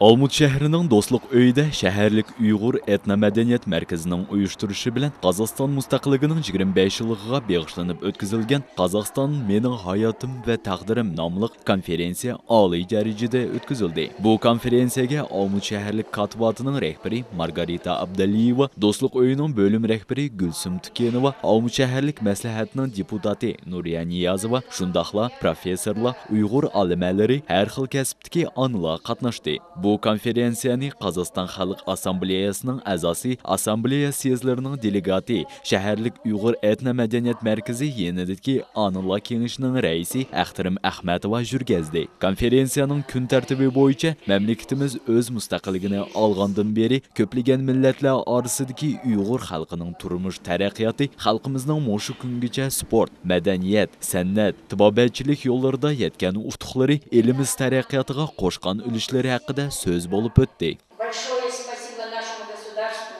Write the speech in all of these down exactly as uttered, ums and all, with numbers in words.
ئالمۇت شەھىرىنىڭ دوستلۇق ئۆيىدە شەھەرلىك ئۇيغۇر ئېتنو مەدەنىيەت مەركىزىنىڭ ئۇيۇشتۇرۇشى بىلەن قازاقىستان مۇستەقىللىكىنىڭ يىگىرمە بەش يىللىقىغا بېغىشلىنىپ ئۆتكۈزۈلگەن قازاقىستان مېنىڭ ھاياتىم ۋە تەقدىرىم ناملىق كونفېرېنسىيە ئالىي دەرىجىدە ئۆتكۈزۈلدى. بۇ كونفېرېنسىيەگە ئالمۇت شەھەرلىك كاتىباتىنىڭ رەھبىرى مارگارىتا ئابدالىيېۋا، دوستلۇق ئۆيىنىڭ بۆلۈم رەھبىرى گۈلسۈم تۈكېنوۋا، ئالمۇت شەھەرلىك مەسلىھەتنىڭ دېپۇتاتى نۇرىيا نىيازوۋا، شۇنداقلا پروفېسسورلار، ئۇيغۇر ئالىملىرى، ھەر خىل كەسىپتىكى ئانىلار قاتناشتى. بۇ كونفېرېنسىيەنى قازاقىستان خەلق ئاسسامبلېيەسىنىڭ ئەزاسى، ئاسسامبلېيە سيېزلىرىنىڭ دېلېگاتى، شەھەرلىك ئۇيغۇر ئېتنو مەدەنىيەت مەركىزى يېنىدىكى ئانىلار كېڭىشىنىڭ رەئىسى ئەختىرىم ئەخمەتوۋا يۈرگۈزدى. كونفېرېنسىيەنىڭ كۈن تەرتىپى بويىچە، مەملىكىتىمىز ئۆز مۇستەقىللىكىنى ئالغاندىن بېرى كۆپلىگەن مىللەتلەر ئارىسىدىكى ئۇيغۇر خەلقىنىڭ تۇرمۇش تەرەققىياتى، خەلقىمىزنىڭ مۇشۇ كۈنگىچە سپورت، مەدەنىيەت، سەنئەت، تېبابەتچىلىك يوللىرىدا يەتكەن ئۇتۇقلىرى، ئېلىمىز تەرەققىياتىغا قوشقان ئۈلۈشلىرى ھەققىدە سۆز بولۇپ ئۆتتى. Большое спасибо нашему государству,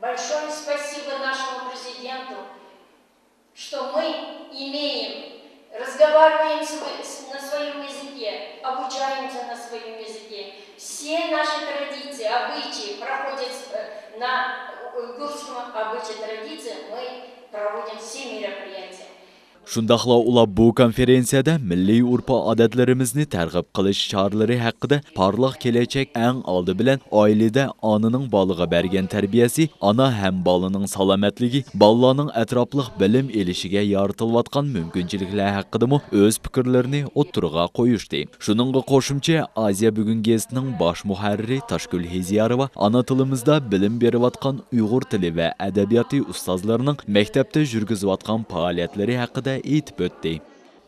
большое спасибо нашему президенту, что мы имеем, разговариваем с-, с-, на своём языке, обучаемся на своём языке. Все наши традиции, обычаи проходят, э, на, э, уйгурском обычае, традиции мы проводим все мероприятия. شۇنداقلا ئۇلار بۇ كونفېرېنسىيەدە مىللىي ئۆرپ-ئادەتلىرىمىزنى تەرغىب قىلىش چارىلىرى ھەققىدە، پارلاق كېلەچەك ئەڭ ئالدى بىلەن ئائىلىدە ئانىنىڭ بالىغا بەرگەن تەربىيەسى، ئانا ھەم بالىنىڭ سالامەتلىكى، بالىلارنىڭ ئەتراپلىق بىلىم ئېلىشىگە يارىتىلىۋاتقان مۇمكىنچىلىكلەر ھەققىدىمۇ ئۆز پىكىرلىرىنى ئوتتۇرىغا قويۇشتى. شۇنىڭغا قوشۇمچە، ئازىيا بۈگۈن گېزىتىنىڭ باش مۇھەررىرى تاشگۈل ھېزىياروۋا ئانا تىلىمىزدا بىلىم بېرىۋاتقان ئۇيغۇر تىلى ۋە ئەدەبىياتى ئۇستازلىرىنىڭ مەكتەپتە يۈرگۈزۈۋاتقان پائالىيەتلىرى ھەققىدە ئېيتىپ ئۆتتى.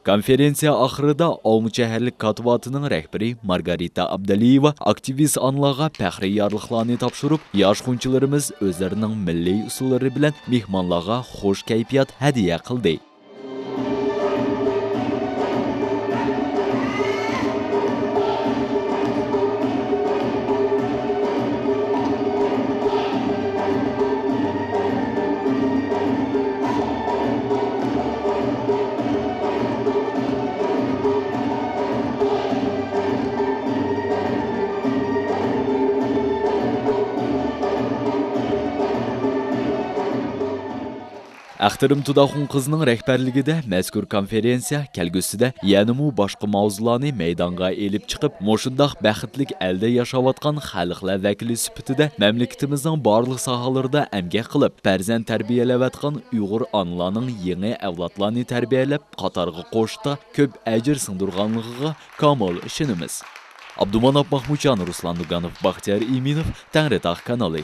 كونفېرېنسىيە ئاخىرىدا ئالمۇت شەھەرلىك كاتىباتىنىڭ رەھبىرى مارگارىتا ئابدالىيېۋا ئاكتىۋىست ئانىلارغا پەخرىي يارلىقلارنى تاپشۇرۇپ، ياش غۇنچىلىرىمىز ئۆزلىرىنىڭ مىللىي ئۇسسۇللىرى بىلەن مېھمانلارغا خۇش كەيپىيات ھەدىيە قىلدى. ئەختىرىم تۇداخۇن قىزىنىڭ رەھبەرلىكىدە مەزكۇر كونفېرېنسىيە كەلگۈسىدە يەنىمۇ باشقا ماۋزۇلارنى مەيدانغا ئېلىپ چىقىپ، مۇشۇنداق بەختلىك ئەلدە ياشاۋاتقان خەلقلەر ۋەكىلى سۈپىتىدە مەملىكىتىمىزنىڭ بارلىق ساھەلىرىدە ئەمگەك قىلىپ، پەرزەنت تەربىيەلەۋاتقان ئۇيغۇر ئانىلارنىڭ يېڭى ئەۋلادلارنى تەربىيەلەپ، قاتارغا قوشۇشتا كۆپ ئەجىر سىڭدۈرغانلىقىغا كامىل ئىشىنىمىز. ئابدۇماناپ ماخمۇتجان، رۇسلان دۇگانوف، باختىيار ئىمىنوف، تەڭرىتاغ كانىلى.